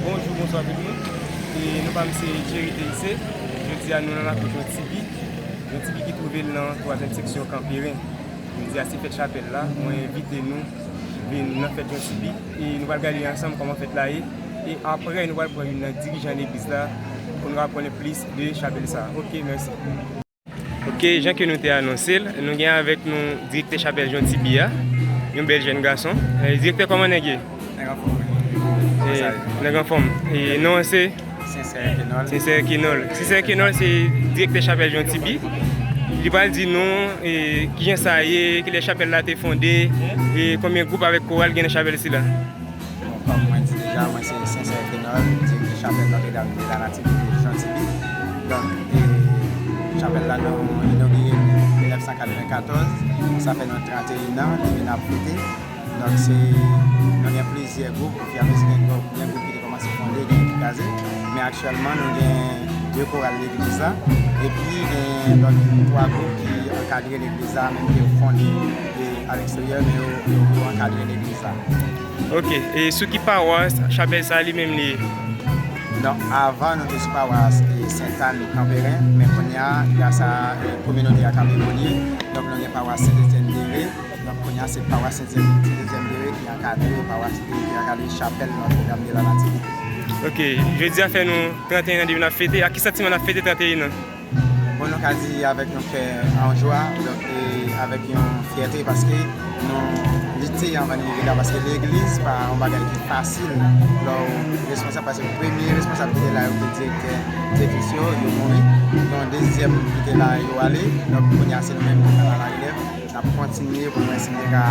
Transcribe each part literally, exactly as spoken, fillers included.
Bonjou, bonswa tout moun. E non pa m se Jerry Teyse. Jodi a nou nan lakou Jan Tibi. Jan Tibi ki twouve l nan twazyèm seksyon Kanperen. Jodi a se fèt chapèl la. Mwen envite nou vin nan fèt Jan Tibi. E nou pral gade ansanm kòman fèt la ye. E apre nou pral pran youn nan dirijan legliz la pou nou aprann plis de chapèl sa. Ok, mèsi. Ok, jan ke nou te anonse l, nou gen avèk nou direktè chapèl Jan Tibi a, yon bèl jèn gason. Eh, direktè, kòman nèg ye? Nèg anfòm. Eh, nèg anfòm. Eh, non an se? Sensè Kenòl. Sensè Kenòl. Sensè Kenòl se direktè chapèl Jan Tibi. Li pral di nou, eh, kijan sa ye, kilè chapèl la te fonde, e konbyen gwoup avèk koral gen nan chapèl sila. Bon, kòm mwen di deja, mwen se Sensè Kenòl, direktè chapèl Notre Dame de la Nativité de Jan Tibi. Donk, e, chapèl la nou inogire l mil nèf san katrevenkatòz, sa fè nou tranteyen an, li vin ap fete. Donk, se, nou gen plizyè gwoup, ofiramezi gen gwoup, gen gwoup ki te kòmanse fonde, gen ki kraze. Men aktyèlman, nou gen de koral legliz la, epi gen lòt twa gwoup ki ankadre legliz la, menm ke yo fonde, e, aleksteryè, men yo, yo, yo ankadre legliz la. Ok, e sou ki pawas chapèl sa li menm li ye? Donk, avan nou te sou pawas, e, Sentàn Kanperen, men kounye a, gras a, e, kominote a k ap evolye, donk nou gen pawas Sent Etyèn Dere, donk kounye a se pawas Sent Etyèn Dere ki ankadre pawas, ki ankadre chapèl Notre Dame de la Nativité. Ok, jodi a fè nou tranteyen an depi n ap fete. Ak ki santiman n ap fete tranteyen an? Bon, nou ka di avèk yon kè an jwa, donk, e avèk yon fyète, paske nou lite anvan n rive la, paske legliz pa yon bagay ki fasil lè w responsab, paske premye responsab ki te la yo te direktè, direktris yo, yo mouri. Gen yon dezyèm ki te la, yo ale. Donk, kounye a, se nou menm ki pral a la relèv. N ap kontinye pou nou eseye ka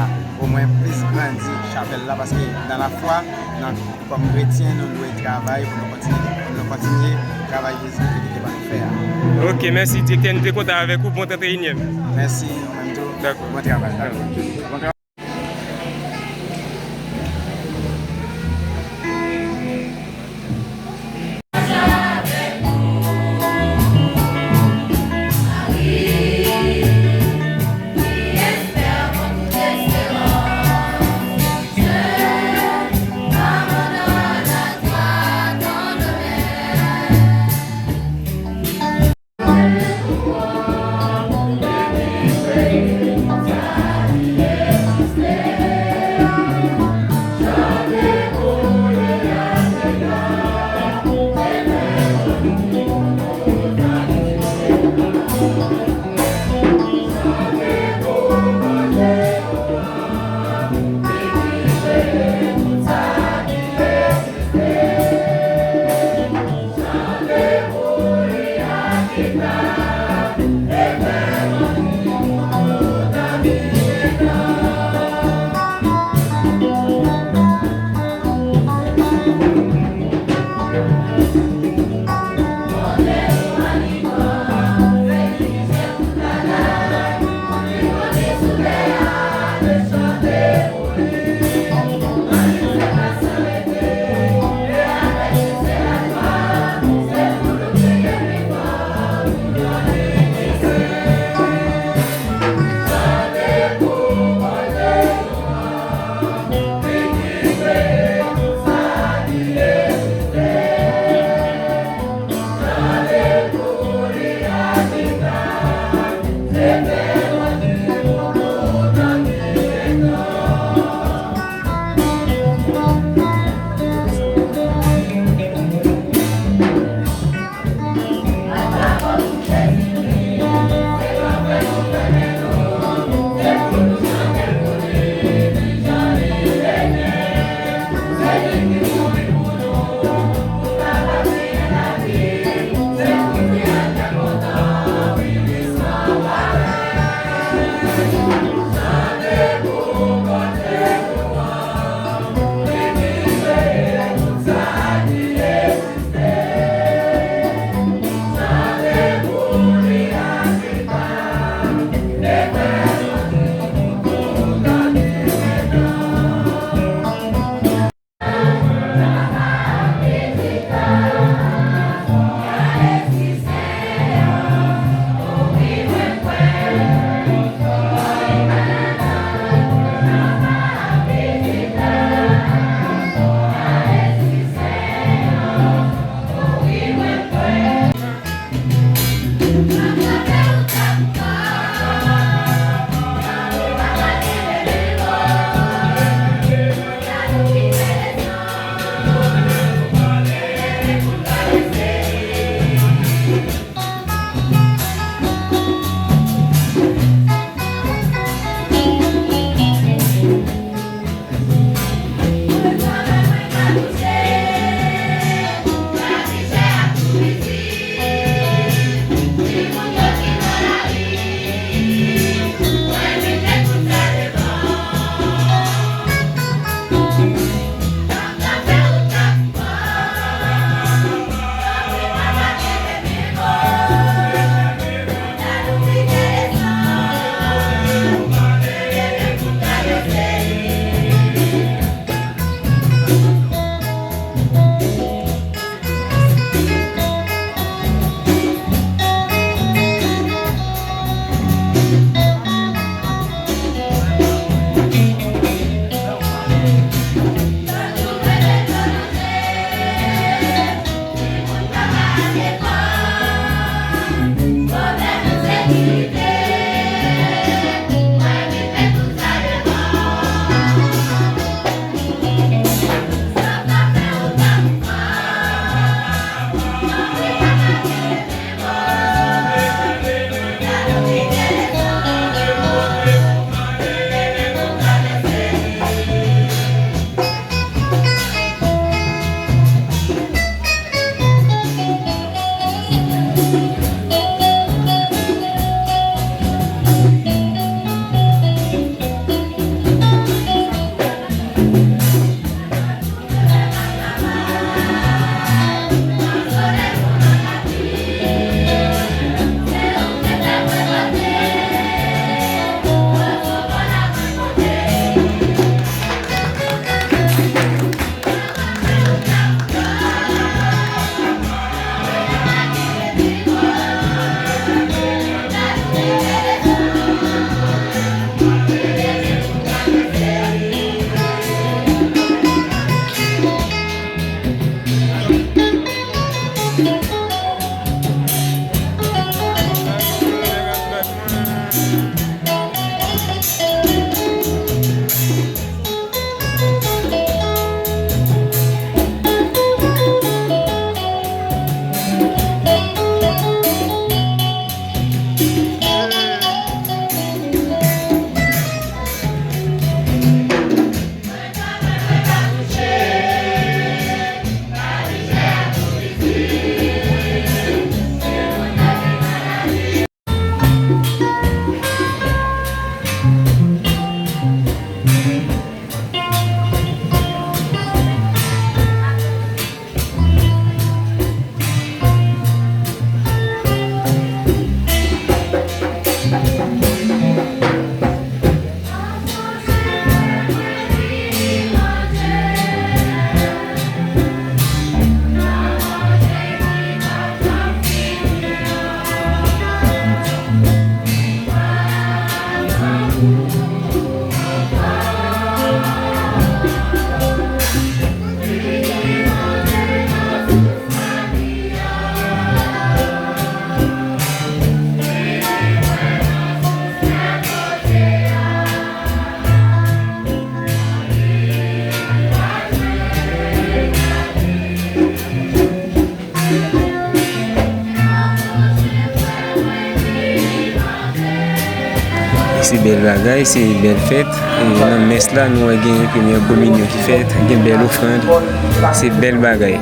omwen plis grandi chapèl la, paske nan lafwa, nan, kòm kretyen, nou dwe travay pou nou kontinye, pou nou kontinye travay Jezi Kris te ban nou fè a. Ok, mèsi, direktè. Nou te kontan avèk ou. Bon tranteyenyèm. Mèsi, ou menm tou. Dakò. Bon travay. Dakò. Bon travay. Se bèl bagay, se bèl fèt. E nan mès la, nou wè gen premyè kominyon ki fèt, gen bèl ofrann. Se bèl bagay.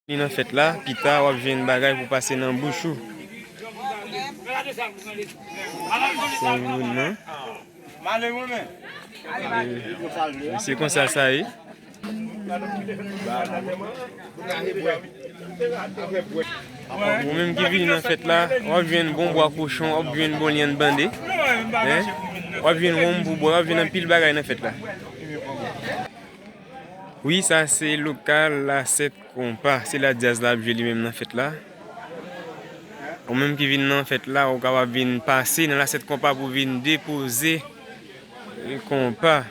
Li nan fèt la, pita w ap jwenn bagay pou pase nan bouch ou. Se yon moun nan. E, se konsa sa ye. Ou menm ki vini nan fèt la, w ap jwenn bon bwa kochon, w ap jwenn bon lyann bande. Hein? W ap jwenn wonm pou bwè, w ap jwenn anpil bagay nan fèt la. Wi, sa se lokal Lasèt Konpa. Se la djaz la ap jwe li menm nan fèt la. Ou menm ki vin nan fèt la, ou kapab vin pase nan Lasèt Konpa pou vin depoze konpa.